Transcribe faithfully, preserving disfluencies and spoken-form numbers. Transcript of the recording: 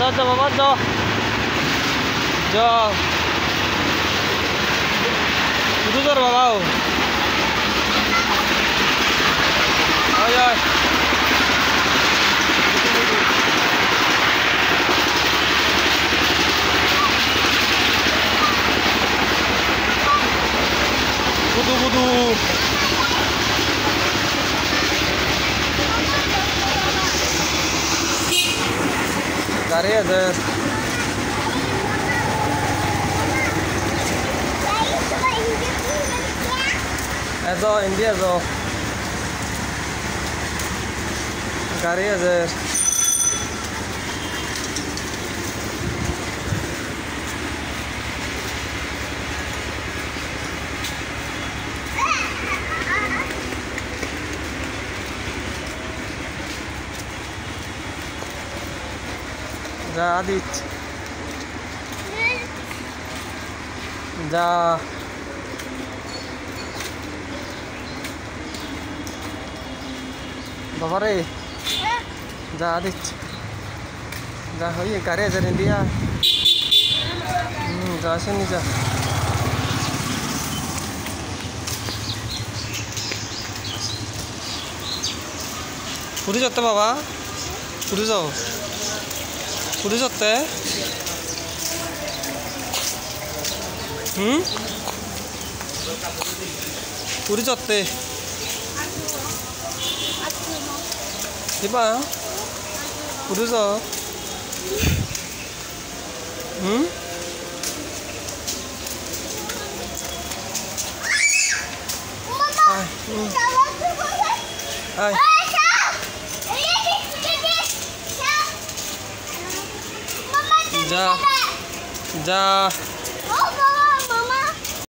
Jo baba, jo. Jo. Hudu jor baba o. Oi, oi. Hudu, hudu. Gari ejer. Ejo, indi ejo. Gari ejer. Ja, Adit. Ja. Baba re. Ja, Adit. Ja, oi, gari ejer indi ai. Hmm, ja, sindi ja. Puri jotte baba? Puri jo. Puri jotte? Hmm? Puri jotte? Iba? Puri jo. Hmm? Ai, hmm. Ai. Ja. Ja.